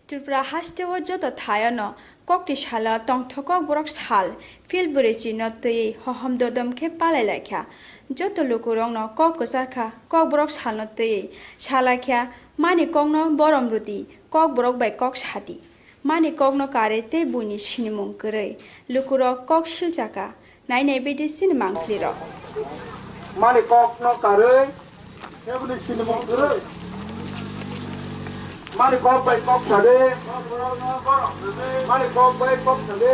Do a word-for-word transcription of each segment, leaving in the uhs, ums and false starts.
Tripura hasteo joto thayano kokti salo tongthok kokborok sal, February chino twiwi hohom dodom khe palai laikha. Joto lukurokno kok kwcharkha kokborok salno twiwi salaikha, mani kokno borom rwdi, kokborok bai kok sadi. Mani kokno karwi tei buini sinimung kwrwi lukurok kok silchakha. Nainai bidi chini mangphlirok. Mani kokno karwi tei buini sinimung kwrwi. Mani kok bai kok sadi. Mani kok bai kok sadi.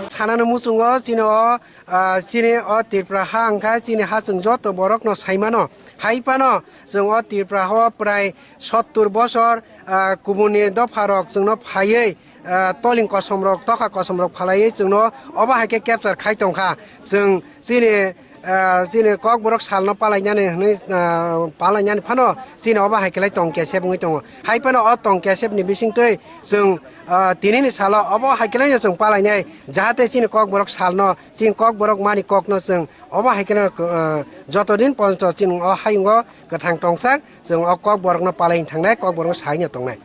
Sanani muchungo chini o, ah, chini o Tripura ha wngkha chini ha, chwng joto borokno saimano. Hai phano chwng o Tripura ha o prai sottur bosor, ah, kubuni dopharok chwngno phaiwi, ah, toling kosomrok, tokha kosomrok phalaiwi chwngno obo hai khe capture khai tongkha. Chwng chini, ah, chini kokborok salno palainani hwnwi, ah, palainani phano chini obo hai khe lai tong kesep wngwi tongo. Hai phano o tong kesepni bisingtwi chwng, ah, tinini salo obo hai khe laino chwng palainai, jahate chini kokborok salno, chini kokborok mani kokno chwng obo hai kheno, ah, joto din porjonto chini o hayungo kwthang tongsak, chwng o kokborokno palai thangnai, kokborokno saino tongnai.